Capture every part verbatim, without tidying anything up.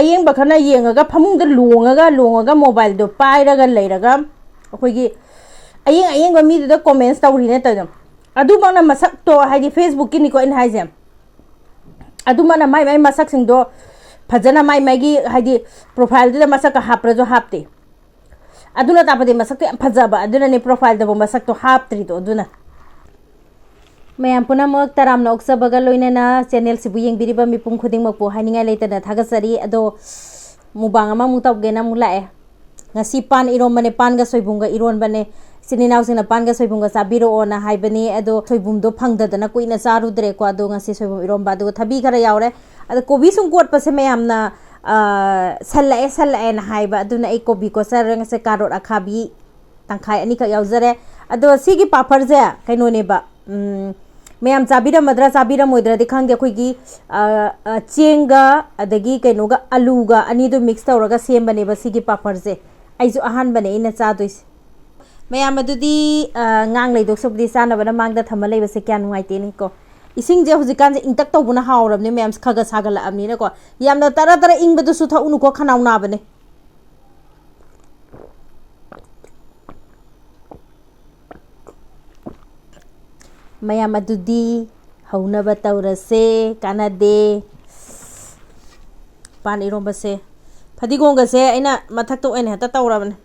ꯑꯌꯦꯡꯕ ꯈꯔꯅ ꯌꯦꯡꯉꯒ ꯐꯃꯨꯡꯗ ꯂꯣꯡꯉꯒ ꯂꯣꯡꯉꯒ mobileꯗꯣ ꯄꯥꯏꯔꯒ ꯂꯩꯔꯒ ꯑꯩꯈꯣꯏꯒꯤ ꯑꯌꯦꯡ ꯑꯌꯦꯡꯕ ꯃꯤꯗꯨꯗ comments ꯇꯧꯔꯤꯅꯦ ꯇꯧꯗꯣ꯫ ꯑꯗꯨꯃꯛꯅ ꯃꯁꯛꯇꯣ ꯍꯥꯏꯗꯤ Facebookꯀꯤꯅꯤꯀꯣ ꯑꯩꯅ ꯍꯥꯏꯁꯦ꯫ ꯑꯗꯨꯃꯛꯅ ꯃꯥꯏ ꯃꯥꯏ ꯃꯁꯛꯁꯤꯡꯗꯣ ꯐꯖꯅ ꯃꯥꯏ ꯃꯥꯏꯒꯤ ꯍꯥꯏꯗꯤ profileꯗꯨꯗ ꯃꯁꯛꯀ ꯍꯥꯞꯄ꯭ꯔꯁꯨ ꯍꯥꯞꯇꯦ꯫ ꯑꯗꯨꯅ ꯇꯥꯛꯄꯗꯤ ꯃꯁꯛꯇꯣ ꯌꯥꯝ ꯐꯖꯕ ꯑꯗꯨꯅꯅꯦ profileꯗꯕꯨ ꯃꯁꯛꯇꯣ ꯍꯥꯞꯇ꯭ꯔꯤꯗꯣ꯫ ꯑꯗꯨꯅ ꯃꯌꯥꯝ ꯄꯨꯝꯅꯃꯛ ꯇꯔꯥꯝꯅ ꯑꯣꯛꯆꯕꯒ ꯂꯣꯏꯅꯅ channelꯁꯤꯕꯨ ꯌꯦꯡꯕꯤꯔꯤꯕ ꯃꯤꯄꯨꯝ ꯈꯨꯗꯤꯡꯃꯛꯄꯨ ꯍꯥꯏꯅꯤꯡꯉꯥꯏ ꯂꯩꯇꯅ ꯊꯥꯒꯠꯆꯔꯤ꯫ ꯑꯗꯣ mukbang ꯑꯃꯃꯨꯛ ꯇꯧꯒꯦꯅ ꯑꯃꯨꯛ ꯂꯥꯛꯑꯦ꯫ ꯉꯁꯤ ꯄꯥꯟ ꯏꯔꯣꯝꯕꯅꯦ, ꯄꯥꯟꯒ ꯁꯣꯏꯕꯨꯝꯒ ꯏꯔꯣꯟꯕꯅꯦ꯫ ꯏꯆꯤꯟ ꯏꯅꯥꯎꯁꯤꯡꯅ ꯄꯥꯟꯒ ꯁꯣꯏꯕꯨꯝꯒ ꯆꯥꯕꯤꯔꯛꯑꯣꯅ ꯍꯥꯏꯕꯅꯤ, ꯑꯗꯣ ꯁꯣꯏꯕꯨꯝꯗꯣ ꯐꯪꯗꯗꯅ ꯀꯨꯏꯅ ꯆꯥꯔꯨꯗ꯭ꯔꯦꯀꯣ꯫ ꯑꯗꯣ ꯉꯁꯤ ꯁꯣꯏꯕꯨꯝ ꯏꯔꯣꯝꯕ, ꯑꯗꯨꯒ ꯊꯕꯤ ꯈꯔ ꯌꯥꯎꯔꯦ꯫ ꯑꯗꯣ ꯀꯣꯕꯤ ꯁꯨꯝ ꯀꯣꯠꯄꯁꯦ ꯃꯌꯥꯝꯅ, ꯑ, ꯁꯜꯂꯛꯑꯦ, ꯁꯜꯂꯛꯑꯦꯅ ꯍꯥꯏꯕ, ꯑꯗꯨꯅ ꯑꯩ ꯀꯣꯕꯤ ꯀꯣꯠꯆꯔꯔꯣꯏ꯫ ꯉꯁꯤ carrot ꯑꯈꯥꯕꯤ ꯇꯪꯈꯥꯏ ꯑꯅꯤꯈꯛ ꯌꯥꯎꯖꯔꯦ꯫ ꯑꯗꯣ ꯁꯤꯒꯤ ꯄꯥꯐꯔꯁꯦ ꯀꯩꯅꯣꯅꯦꯕ, ꯎꯝ, ꯃꯌꯥꯝ ꯆꯥꯕꯤꯔꯝꯃꯗ꯭ꯔꯥ ꯆꯥꯕꯤꯔꯝꯃꯣꯏꯗ꯭ꯔꯥꯗꯤ ꯈꯪꯗꯦ꯫ ꯑꯩꯈꯣꯏꯒꯤ, ꯑ, ꯑ, ꯆꯦꯡꯒ ꯑꯗꯒꯤ ꯀꯩꯅꯣꯒ ꯑꯂꯨꯒ ꯑꯅꯤꯗꯨ mix ꯇꯧꯔꯒ ꯁꯦꯝꯕꯅꯦꯕ ꯁꯤꯒꯤ ꯄꯥꯐꯔꯁꯦ꯫ ꯑꯩꯁꯨ ꯑꯍꯥꯟꯕꯅꯦ ꯑꯩꯅ ꯆꯥꯗꯣꯏꯁꯦ꯫ ꯃꯌꯥꯝ ꯑꯗꯨꯗꯤ, ꯑ, ꯉꯥꯡ ꯂꯩꯗꯧ ꯁꯔꯨꯛꯄꯨꯗꯤ ꯆꯥꯅꯕꯅ ꯃꯥꯡꯗ ꯊꯝꯃ ꯂꯩꯕꯁꯦ ꯀꯌꯥ ꯅꯨꯡꯉꯥꯏꯇꯦꯅꯦꯀꯣ꯫ ꯏꯁꯤꯡꯁꯦ ꯍꯧꯖꯤꯛꯀꯥꯟꯁꯦ ꯏꯪꯇꯛ ꯇꯧꯕꯅ ꯍꯥꯎꯔꯕꯅꯦ ꯃꯌꯥꯝ, ꯈꯔ ꯈꯔ ꯁꯥꯒꯠꯂꯛꯑꯕꯅꯤꯅꯀꯣ꯫ ꯌꯥꯝꯅ ꯇꯔꯥ ꯇꯔꯥ ꯏꯪꯕꯗꯨꯁꯨ ꯊꯛꯎꯅꯨꯀꯣ, ꯈꯅꯥꯎ ꯅꯥꯕꯅꯦ꯫ ꯃꯌꯥꯝ ꯑꯗꯨꯗꯤ ꯍꯧꯅꯕ ꯇꯧꯔꯁꯦ, ꯀꯥꯟꯅꯗꯦ꯫ ꯄꯥꯟ ꯏꯔꯣꯝꯕꯁꯦ ꯐꯗꯤꯒꯣꯝꯒꯁꯦ ꯑꯩꯅ ꯃꯊꯛꯇ ꯑꯣꯏꯅ ꯍꯦꯛꯇ ꯇꯧꯔꯕꯅꯦ꯫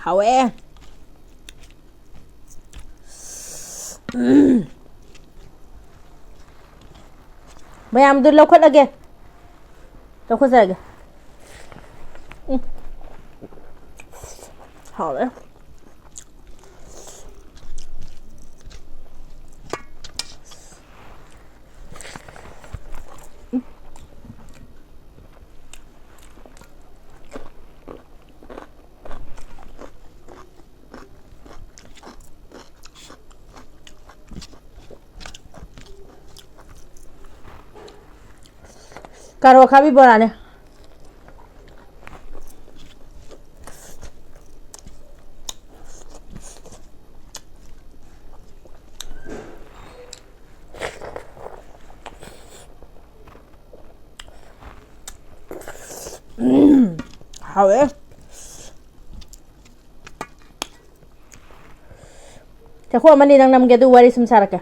ꯍꯥꯎꯋꯦ꯫ ꯎꯝ꯫ ꯃꯌꯥꯝꯗꯨ ꯂꯧꯈꯠꯂꯒꯦ꯫ ꯂꯧꯈꯠꯆꯔꯒꯦ꯫ ꯎꯝ꯫ ꯍꯥꯎꯔꯦ꯫ ꯀꯥꯔꯣ ꯑꯈꯥꯕꯤ ꯕꯣꯔꯥꯅꯦ꯫ ꯍꯥꯎꯋꯦ꯫ ꯆꯥꯛꯈꯣꯝ ꯑꯃꯅꯤ ꯅꯪ ꯅꯝꯒꯦ, ꯑꯗꯨ ꯋꯥꯔꯤ ꯁꯨꯝ ꯁꯥꯔꯛꯀꯦ꯫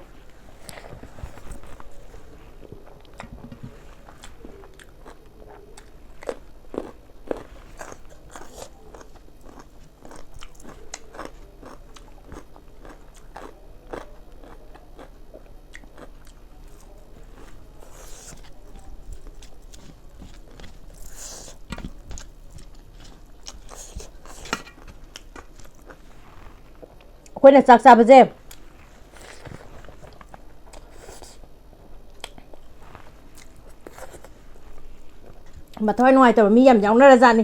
ꯑꯩꯈꯣꯏꯅ ꯆꯥꯛ ꯆꯥꯕꯁꯦ ꯃꯊ꯭ꯋꯥꯏ ꯅꯨꯡꯉꯥꯏꯇꯕ ꯃꯤ ꯌꯥꯝ ꯌꯥꯎꯅꯔꯖꯥꯠꯅꯤ꯫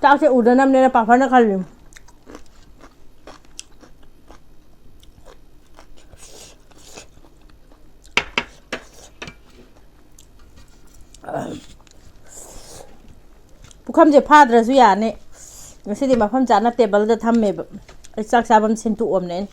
ꯆꯥꯛꯁꯦ ꯎꯗꯅꯕꯅꯦꯅ ꯄꯥꯐꯔꯅ ꯈꯜꯂꯤ꯫ ꯄꯨꯈꯝꯁꯦ ꯐꯥꯗ꯭ꯔꯁꯨ ꯌꯥꯅꯤ꯫ ꯉꯁꯤꯗꯤ ꯃꯐꯝ ꯆꯥꯅ ꯇꯦꯕꯜꯗ ꯊꯝꯃꯦꯕ꯫ ꯑꯩ ꯆꯥꯛ ꯆꯥꯐꯝ ꯁꯤꯟꯇꯣꯛꯑꯕꯅꯦ ꯑꯩꯅ꯫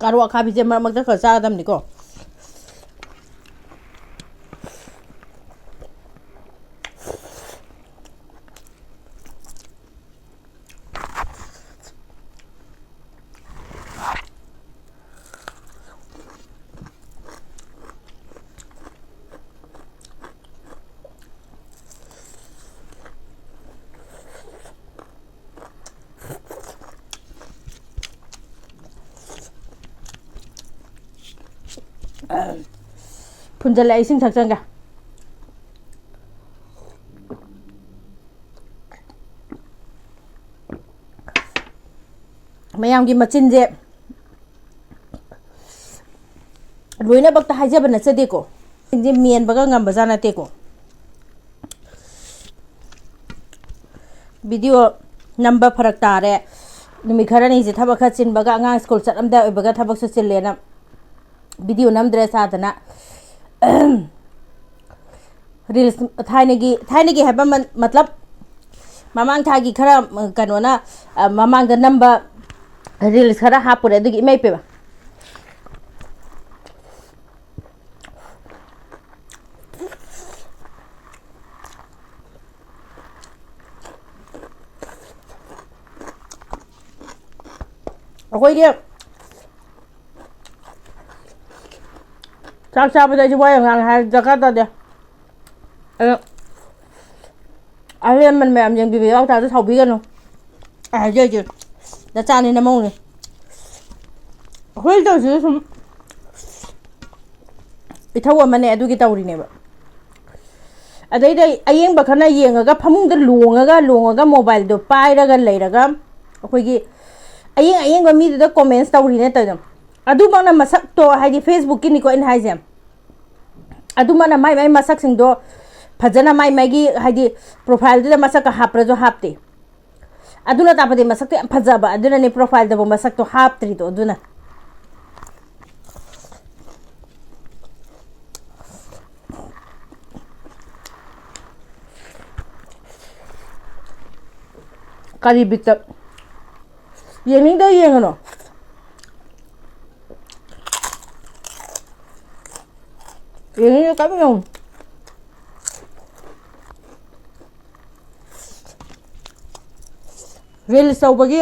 ꯀꯥꯔꯣ ꯑꯈꯥꯕꯤꯁꯦ ꯃꯔꯛ ꯃꯔꯛꯇ ꯈꯔ ꯆꯥꯒꯗꯕꯅꯤꯀꯣ꯫ ꯐꯨꯟꯖꯜꯂꯛꯑꯦ, ꯏꯁꯤꯡ ꯊꯛꯆꯟꯒꯦ꯫ ꯃꯌꯥꯝꯒꯤ ꯃꯆꯤꯟꯁꯦ ꯂꯣꯏꯅꯃꯛꯇ ꯍꯥꯏꯖꯕ ꯅꯠꯆꯗꯦꯀꯣ꯫ ꯃꯆꯤꯟꯁꯦ ꯃꯦꯟꯕꯒ ꯉꯝꯕꯖꯥꯠ ꯅꯠꯇꯦꯀꯣ꯫ ꯚꯤꯗꯤꯑꯣ ꯅꯝꯕ ꯐꯔꯛ ꯇꯥꯔꯦ꯫ ꯅꯨꯃꯤꯠ ꯈꯔꯅꯤꯁꯦ ꯊꯕꯛ ꯈꯔ ꯆꯤꯟꯕꯒ, ꯑꯉꯥꯡ ꯁ꯭ꯀꯨꯜ ꯆꯠꯂꯝꯗꯥꯏ ꯑꯣꯏꯕꯒ ꯊꯕꯛꯁꯨ ꯆꯤꯜꯂꯦꯅ ꯚꯤꯗꯤꯑꯣ ꯅꯝꯗ꯭ꯔꯦ ꯆꯥꯗꯅ꯫ ꯔꯤꯜꯁ ꯊꯥꯏꯅꯒꯤ, ꯊꯥꯏꯅꯒꯤ ꯍꯥꯏꯕ ꯃ-, ꯃꯇꯂꯕ ꯃꯃꯥꯡ ꯊꯥꯒꯤ ꯈꯔ, ꯀꯩꯅꯣꯅ, ꯑ, ꯃꯃꯥꯡꯗ ꯅꯝꯕ ꯔꯤꯜꯁ ꯈꯔ ꯍꯥꯞꯄꯨꯔꯦ, ꯑꯗꯨꯒꯤ ꯏꯃꯩ ꯄꯦꯝꯃ꯫ ꯑꯩꯈꯣꯏꯒꯤ ꯆꯥꯛ ꯆꯥꯕꯗ ꯑꯩꯁꯦ ꯋꯥ ꯌꯥꯝ ꯉꯥꯡꯉꯦ ꯍꯥꯏ ꯗꯔꯀꯥꯔ ꯇꯥꯗꯦ꯫ ꯑꯗꯣ ꯑꯍꯜ ꯂꯃꯟ ꯃꯌꯥꯝ ꯌꯦꯡꯕꯤꯕ ꯌꯥꯎ ꯇꯥꯔꯁꯨ ꯁꯥꯎꯕꯤꯒꯅꯨ꯫ ꯑꯩ ꯍꯥꯏꯖꯔꯤꯁꯦ, ꯅꯆꯥꯅꯤ ꯅꯃꯧꯅꯤ꯫ ꯑꯩꯈꯣꯏ ꯇꯧꯔꯤꯁꯤꯁꯨ ꯁꯨꯝ ꯏꯊꯧ ꯑꯃꯅꯦ, ꯑꯗꯨꯒꯤ ꯇꯧꯔꯤꯅꯦꯕ꯫ ꯑꯗꯩꯗ ꯑꯌꯦꯡꯕ ꯈꯔꯅ ꯌꯦꯡꯉꯒ, ꯐꯃꯨꯡꯗ ꯂꯣꯡꯉꯒ, ꯂꯣꯡꯉꯒ ꯃꯣꯕꯥꯏꯜꯗꯣ ꯄꯥꯏꯔꯒ ꯂꯩꯔꯒ, ꯑꯩꯈꯣꯏꯒꯤ ꯑꯌꯦꯡ ꯑꯌꯦꯡꯕ ꯃꯤꯗꯨꯗ ꯀꯣꯃꯦꯟꯁ ꯇꯧꯔꯤꯅꯦ ꯇꯧꯔꯤꯗꯣ꯫ ꯑꯗꯨꯃꯛꯅ ꯃꯁꯛꯇꯣ, ꯍꯥꯏꯗꯤ ꯐꯦꯁꯕꯨꯛꯀꯤꯅꯤꯀꯣ ꯑꯩꯅ ꯍꯥꯏꯁꯦ, ꯑꯗꯨꯃꯛꯅ ꯃꯥꯏ ꯃꯥꯏ ꯃꯁꯛꯁꯤꯡꯗꯣ ꯐꯖꯅ ꯃꯥꯏ ꯃꯥꯏꯒꯤ, ꯍꯥꯏꯗꯤ, ꯄ꯭ꯔꯣꯐꯥꯏꯜꯗꯨꯗ ꯃꯁꯛꯀ ꯍꯥꯞꯄ꯭ꯔꯁꯨ ꯍꯥꯞꯇꯦ꯫ ꯑꯗꯨꯅ ꯇꯥꯛꯄꯗꯤ ꯃꯁꯛꯇꯣ ꯌꯥꯝ ꯐꯖꯕ, ꯑꯗꯨꯅꯅꯦ ꯄ꯭ꯔꯣꯐꯥꯏꯜꯗꯕꯨ ꯃꯁꯛꯇꯣ ꯍꯥꯞꯇ꯭ꯔꯤꯗꯣ꯫ ꯑꯗꯨꯅ ꯀꯔꯤ ꯕꯤꯠꯇ? ꯌꯦꯡꯅꯤꯡꯗ ꯌꯦꯡꯉꯅꯨ꯫ ꯌꯦꯡꯅꯤꯡꯗ ꯀꯔꯤꯝ ꯌꯦꯡꯉꯨ꯫ ꯔꯤꯜꯁ ꯇꯧꯕꯒꯤ,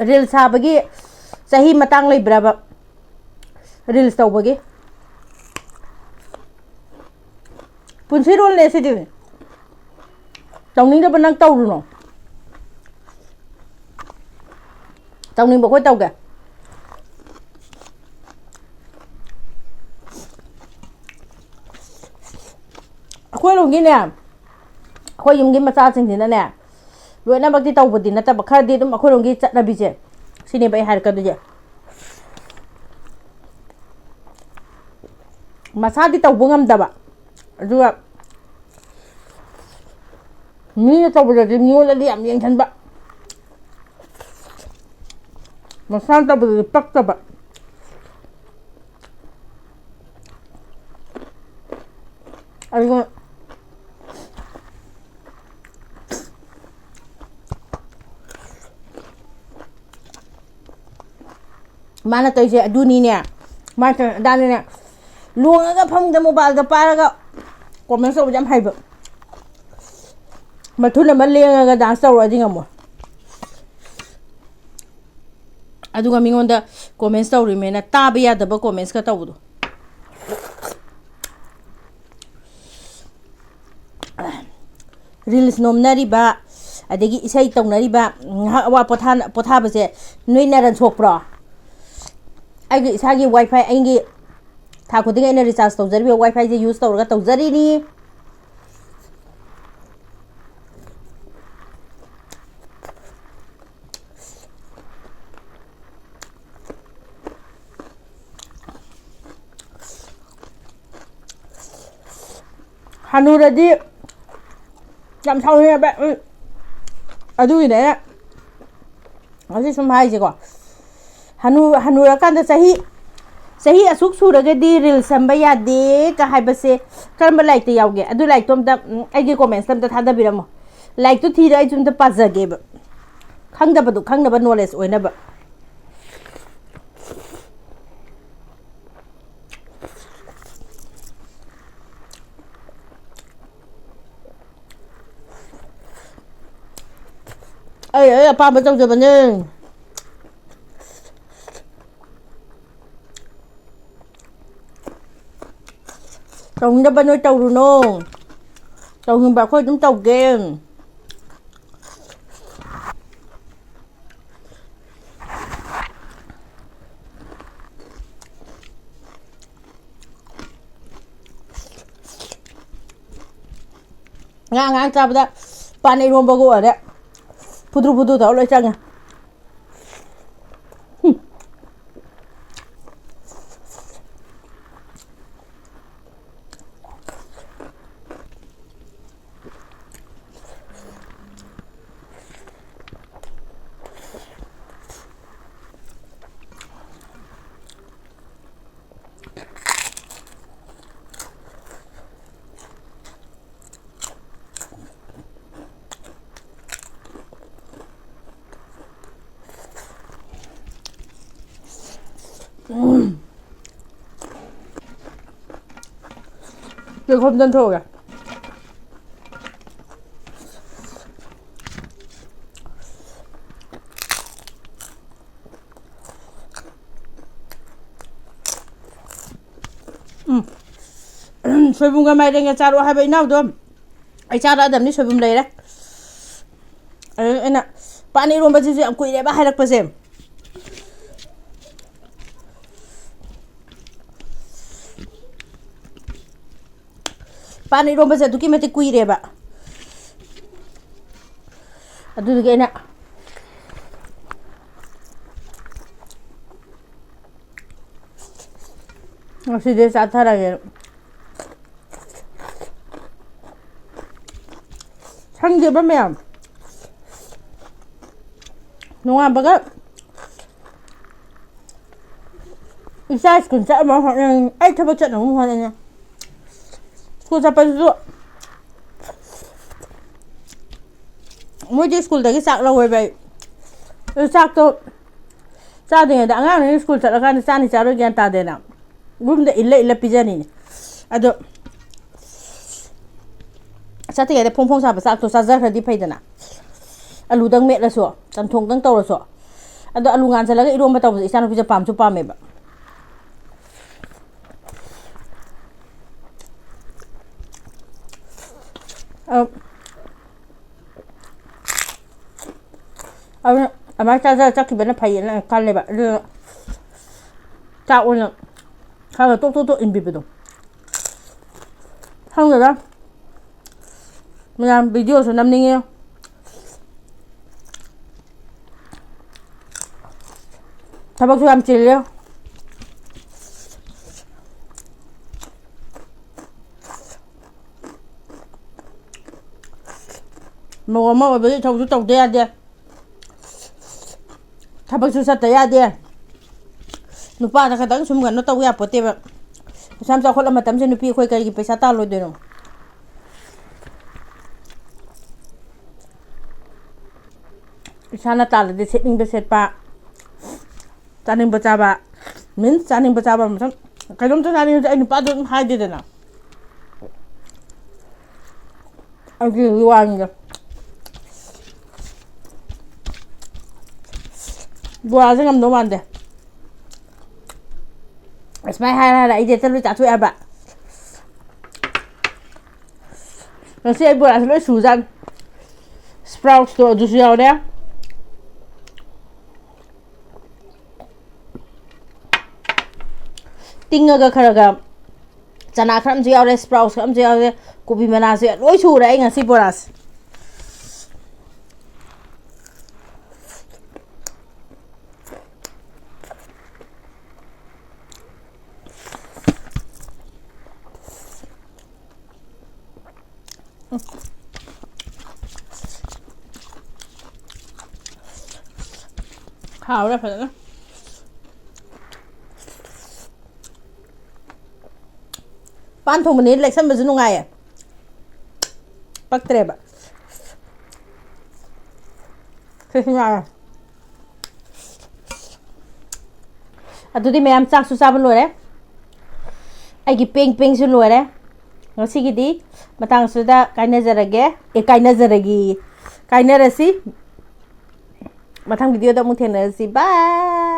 ꯔꯤꯜꯁ ꯁꯥꯕꯒꯤ ꯆꯍꯤ ꯃꯇꯥꯡ ꯂꯩꯕ꯭ꯔꯕ? ꯔꯤꯜꯁ ꯇꯧꯕꯒꯤ ꯄꯨꯟꯁꯤꯔꯣꯜꯅꯦ ꯁꯤꯗꯤ꯫ ꯇꯧꯅꯤꯡꯗꯕ ꯅꯪ ꯇꯧꯔꯨꯅꯣ꯫ ꯇꯧꯅꯤꯡꯕ ꯑꯩꯈꯣꯏ ꯇꯧꯒꯦ꯫ ꯑꯩꯈꯣꯏꯔꯣꯝꯒꯤꯅꯦ, ꯑꯩꯈꯣꯏ ꯌꯨꯝꯒꯤ ꯃꯆꯥꯁꯤꯡꯁꯤꯅꯅꯦ, ꯂꯣꯏꯅꯃꯛꯇꯤ ꯇꯧꯕꯗꯤ ꯅꯠꯇꯕ, ꯈꯔꯗꯤ ꯑꯗꯨꯝ ꯑꯩꯈꯣꯏꯔꯣꯝꯒꯤ ꯆꯠꯅꯕꯤꯁꯦ, ꯁꯤꯅꯦꯕ ꯑꯩ ꯍꯥꯏꯔꯛꯀꯗꯣꯏꯁꯦ꯫ ꯃꯁꯥꯗꯤ ꯇꯧꯕ ꯉꯝꯗꯕ, ꯑꯗꯨꯒ ꯃꯤꯅ ꯇꯧꯕꯗꯗꯤ ꯃꯤꯉꯣꯟꯗꯗꯤ ꯌꯥꯝ ꯌꯦꯡꯁꯤꯟꯕ, ꯃꯁꯥꯅ ꯇꯧꯕꯗꯗꯤ ꯄꯛꯇꯕ꯫ ꯑꯗꯨꯒ ꯃꯥꯅ ꯇꯧꯔꯤꯁꯦ ꯑꯗꯨꯅꯤꯅꯦ, ꯃꯥꯅ ꯇꯧꯔꯤꯁꯦ ꯑꯗꯥꯅꯤꯅꯦ꯫ ꯂꯣꯡꯉꯒ ꯐꯃꯨꯡꯗ ꯃꯣꯕꯥꯏꯜꯗ ꯄꯥꯏꯔꯒ ꯀꯣꯃꯦꯟ ꯇꯧꯕꯁꯦ ꯌꯥꯝ ꯍꯩꯕ꯫ ꯃꯊꯨꯟ ꯑꯃ ꯂꯦꯡꯉꯒ ꯗꯥꯟꯁ ꯇꯧꯔꯛꯑꯗꯤ ꯉꯝꯃꯣꯏ꯫ ꯑꯗꯨꯒ ꯃꯤꯉꯣꯟꯗ ꯀꯣꯃꯦꯟꯁ ꯇꯧꯔꯤꯃꯦꯅ ꯇꯥꯕ ꯌꯥꯗꯕ ꯀꯣꯃꯦꯟꯁꯀ ꯇꯧꯕꯗꯣ꯫ ꯔꯤꯜꯁ ꯅꯣꯝꯅꯔꯤꯕ, ꯑꯗꯒꯤ ꯏꯁꯩ ꯇꯧꯅꯔꯤꯕ, ꯉꯥꯏꯍꯥꯛ ꯑꯋꯥ ꯄꯣꯊꯥ-, ꯄꯣꯊꯥꯕꯁꯦ ꯅꯣꯏ ꯅꯔꯟ ꯁꯣꯛꯄ꯭ꯔꯣ? ꯑꯩꯒꯤ ꯏꯁꯥꯒꯤ ꯋꯥꯏ ꯐꯥꯏ, ꯑꯩꯒꯤ ꯊꯥ ꯈꯨꯗꯤꯡꯒꯤ ꯑꯩꯅ ꯔꯤꯆꯥꯔꯖ ꯇꯧꯖꯔꯤꯕ ꯋꯥꯏ ꯐꯥꯏꯁꯦ ꯌꯨꯁ ꯇꯧꯔꯒ ꯇꯧꯖꯔꯤꯅꯤ꯫ ꯍꯅꯨꯔꯗꯤ ꯌꯥꯝ ꯁꯥꯎꯅꯤꯡꯉꯦꯕ꯫ ꯎꯝ꯫ ꯑꯗꯨꯒꯤꯅꯦ ꯑꯩꯅ ꯉꯁꯤ ꯁꯨꯝ ꯍꯥꯏꯁꯦꯀꯣ꯫ ꯍꯅꯨ-, ꯍꯅꯨꯔꯀꯥꯟꯗ ꯆꯍꯤ, ꯆꯍꯤ ꯑꯁꯨꯛ ꯁꯨꯔꯒꯗꯤ ꯔꯤꯜꯁ ꯁꯦꯝꯕ ꯌꯥꯗꯦ ꯀ ꯍꯥꯏꯕꯁꯦ ꯀꯔꯝꯕ ꯂꯥꯏꯔꯤꯛꯇ ꯌꯥꯎꯒꯦ? ꯑꯗꯨ ꯂꯥꯏꯔꯤꯛꯇꯣ ꯑꯝꯇ, ꯎꯝ, ꯑꯩꯒꯤ ꯀꯣꯃꯦꯟꯁꯇ ꯑꯝꯇ ꯊꯥꯗꯕꯤꯔꯝꯃꯣ꯫ ꯂꯥꯏꯔꯤꯛꯇꯣ ꯊꯤꯔ ꯑꯩꯁꯨ ꯑꯝꯇ ꯄꯥꯖꯒꯦꯕ꯫ ꯈꯪꯗꯕꯗꯣ ꯈꯪꯅꯕ, ꯅꯣꯂꯦꯖ ꯑꯣꯏꯅꯕ꯫ ꯑꯩ, ꯑꯩ ꯑꯄꯥꯝꯕ ꯇꯧꯖꯕꯅꯦ꯫ ꯇꯧꯅꯤꯡꯗꯕ ꯅꯣꯏ ꯇꯧꯔꯨꯅꯣ꯫ ꯇꯧꯅꯤꯡꯕ ꯑꯩꯈꯣꯏ ꯑꯗꯨꯝ ꯇꯧꯒꯦ꯫ ꯉꯥ ꯑꯉꯥꯡ ꯆꯥꯕꯗ ꯄꯥꯟ ꯏꯔꯣꯝꯕꯒ ꯑꯣꯏꯔꯦ꯫ ꯐꯨꯗ꯭ꯔꯨ ꯐꯨꯗ꯭ꯔꯨ ꯇꯧꯔ ꯂꯣꯏ ꯆꯪꯉꯦ꯫ ꯍꯨꯝ꯫ ꯆꯦꯡꯈꯣꯝ ꯆꯟꯊꯣꯛꯑꯒꯦ꯫ ꯎꯝ꯫ ꯁꯣꯏꯕꯨꯝꯒ ꯃꯥꯏꯔꯦꯟꯒ ꯆꯥꯔꯛꯑꯣ ꯍꯥꯏꯕ ꯏꯅꯥꯎꯗꯣ꯫ ꯑꯩ ꯆꯥꯔꯛꯑꯗꯕꯅꯤ, ꯁꯣꯏꯕꯨꯝ ꯂꯩꯔꯦ꯫ ꯑꯗꯨ ꯑꯩꯅ ꯄꯥꯟ ꯏꯔꯣꯝꯕꯁꯤꯁꯨ ꯌꯥꯝ ꯀꯨꯏꯔꯦꯕ ꯍꯥꯏꯔꯛꯄꯁꯦ꯫ ꯄꯥꯟ ꯏꯔꯣꯝꯕꯁꯦ ꯑꯗꯨꯛꯀꯤ ꯃꯇꯤꯛ ꯀꯨꯏꯔꯦꯕ꯫ ꯑꯗꯨꯗꯨꯒꯤ ꯑꯩꯅ ꯉꯁꯤꯗꯤ ꯆꯥꯊꯔꯒꯦ꯫ ꯁꯪꯗꯦꯕ ꯃꯌꯥꯝ꯫ ꯅꯣꯡꯉꯥꯟꯕꯒ ꯏꯆꯥ ꯁ꯭ꯀꯨꯜ ꯆꯠꯅꯕ ꯍꯣꯠꯅꯅꯤ, ꯑꯩ ꯊꯕꯛ ꯆꯠꯅꯕ ꯍꯣꯠꯅꯅꯤ꯫ ꯁ꯭ꯀꯨꯜ ꯆꯠꯄꯗꯨꯁꯨ ꯃꯣꯏꯗꯤ ꯁ꯭ꯀꯨꯜꯗꯒꯤ ꯆꯥꯛ ꯂꯧꯋꯦꯕ ꯑꯩ꯫ ꯑꯗꯨ ꯆꯥꯛꯇꯣ ꯆꯥꯗ꯭ꯔꯤꯉꯩꯗ ꯑꯉꯥꯡꯅꯤꯅ ꯁ꯭ꯀꯨꯜ ꯆꯠꯂꯀꯥꯟꯗ ꯆꯥꯅꯤ ꯆꯥꯔꯣꯏ ꯒ꯭ꯌꯥꯟ ꯇꯥꯗꯦꯅ ꯔꯨꯝꯗ ꯏꯜꯂ ꯏꯜꯂ ꯄꯤꯖꯅꯤꯅꯦ꯫ ꯑꯗꯣ ꯆꯠꯇ꯭ꯔꯤꯉꯩꯗ ꯐꯣꯡ ꯐꯣꯡ ꯁꯥꯕ ꯆꯥꯛꯇꯣ ꯆꯥꯖꯈ꯭ꯔꯗꯤ ꯐꯩꯗꯅ꯫ ꯑꯂꯨꯗꯪ ꯃꯦꯠꯂꯁꯨ, ꯆꯝꯊꯣꯡꯗꯪ ꯇꯧꯔꯁꯨ꯫ ꯑꯗꯣ ꯑꯂꯨ ꯉꯥꯟꯁꯤꯜꯂꯒ ꯏꯔꯣꯝꯕ ꯇꯧꯕꯁꯦ ꯏꯆꯥꯅꯨꯄꯤꯁꯦ ꯄꯥꯝꯁꯨ ꯄꯥꯝꯃꯦꯕ꯫ ꯑ, ꯑꯗꯨꯅ ꯑꯗꯨꯃꯥꯏꯅ ꯆꯥꯖꯔ ꯆꯠꯈꯤꯕꯅ ꯐꯩꯌꯦꯅ ꯈꯜꯂꯦꯕ꯫ ꯑꯗꯨꯅ ꯆꯥꯛ ꯑꯣꯏꯅ ꯈꯔ ꯈꯔ ꯇꯣꯛ ꯇꯣꯛ ꯇꯣꯛ ꯏꯟꯕꯤꯕꯗꯣ꯫ ꯈꯪꯗꯦꯗ꯫ ꯃꯌꯥꯝ ꯚꯤꯗꯤꯑꯣꯁꯨ ꯅꯝꯅꯤꯡꯉꯦ꯫ ꯊꯕꯛꯁꯨ ꯌꯥꯝ ꯆꯤꯜꯂꯦ꯫ ꯃꯧ ꯑꯃ ꯑꯣꯏꯕꯒꯤ ꯊꯕꯛꯁꯨ ꯇꯧꯗ ꯌꯥꯗꯦ, ꯊꯕꯛꯁꯨ ꯆꯠꯇ ꯌꯥꯗꯦ꯫ ꯅꯨꯄꯥꯗ ꯈꯛꯇꯪ ꯁꯨꯝ ꯀꯩꯅꯣ ꯇꯧ ꯌꯥꯄꯣꯠꯇꯦꯕ꯫ ꯄꯩꯁꯥ ꯌꯥꯝ ꯆꯥꯎꯈꯠꯂ ꯃꯇꯝꯁꯤꯗ ꯅꯨꯄꯤ ꯑꯩꯈꯣꯏ ꯀꯔꯤꯒꯤ ꯄꯩꯁꯥ ꯇꯥꯜꯂꯣꯏꯗꯣꯏꯅꯣ? ꯏꯁꯥꯅ ꯇꯥꯜꯂꯗꯤ ꯁꯦꯠꯅꯤꯡꯕ ꯁꯦꯠꯄ, ꯆꯥꯅꯤꯡꯕ ꯆꯥꯕ, means ꯆꯥꯅꯤꯡꯕ ꯆꯥꯕ ꯃꯇꯝ, ꯀꯩꯅꯣꯝꯇ ꯆꯥꯅꯤꯡꯉꯁꯨ ꯑꯩ ꯅꯨꯄꯥꯗ ꯑꯗꯨꯝ ꯍꯥꯏꯗꯦꯗꯅ꯫ ꯑꯗꯨꯒꯤ ꯋꯥꯅꯤꯗ꯫ ꯕꯣꯔꯥꯁꯦ ꯉꯝꯗꯧ ꯃꯥꯟꯗꯦ꯫ ꯑꯁꯨꯃꯥꯏꯅ ꯍꯥꯏꯔ ꯍꯥꯏꯔ ꯑꯩꯁꯦ ꯍꯦꯛꯇ ꯂꯣꯏ ꯆꯥꯊꯣꯛꯑꯦ ꯍꯥꯏꯕ꯫ ꯉꯁꯤ ꯑꯩ ꯕꯣꯔꯥꯁꯦ ꯂꯣꯏ ꯁꯨꯖꯥꯠꯅꯤ꯫ Sproutsꯇꯣ ꯑꯗꯨꯁꯨ ꯌꯥꯎꯔꯦ꯫ ꯇꯤꯡꯉꯒ ꯈꯔ ꯈꯔ ꯆꯅꯥ ꯈꯔ ꯑꯃꯁꯨ ꯌꯥꯎꯔꯦ, sprouts ꯈꯔ ꯑꯃꯁꯨ ꯌꯥꯎꯔꯦ, ꯀꯣꯕꯤ ꯃꯅꯥꯁꯨ ꯌꯥꯎ-, ꯂꯣꯏ ꯁꯨꯔꯦ ꯑꯩ ꯉꯁꯤ ꯕꯣꯔꯥꯁꯦ꯫ ꯍꯥꯎꯔꯦ ꯐꯖꯅ꯫ ꯄꯥꯟ ꯊꯣꯡꯕꯅꯦ ꯂꯦꯛꯁꯟꯕꯁꯨ ꯅꯨꯡꯉꯥꯏꯌꯦ꯫ ꯄꯛꯇ꯭ꯔꯦꯕ꯫ ꯁꯤꯁꯨ ꯌꯥꯔꯦ꯫ ꯑꯗꯨꯗꯤ ꯃꯌꯥꯝ ꯆꯥꯛꯁꯨ ꯆꯥꯕ ꯂꯣꯏꯔꯦ꯫ ꯑꯩꯒꯤ ꯄꯦꯡ ꯄꯦꯡꯁꯨ ꯂꯣꯏꯔꯦ꯫ ꯉꯁꯤꯒꯤꯗꯤ ꯃꯇꯥꯡꯁꯤꯗ ꯀꯥꯏꯅꯖꯔꯒꯦ꯫ ꯑꯦ, ꯀꯥꯏꯅꯖꯔꯒꯦ꯫ ꯀꯥꯏꯅꯔꯁꯤ꯫ ꯃꯊꯪ videoꯗ ꯑꯃꯨꯛ ꯊꯦꯡꯅꯔꯁꯤ꯫ Bye꯫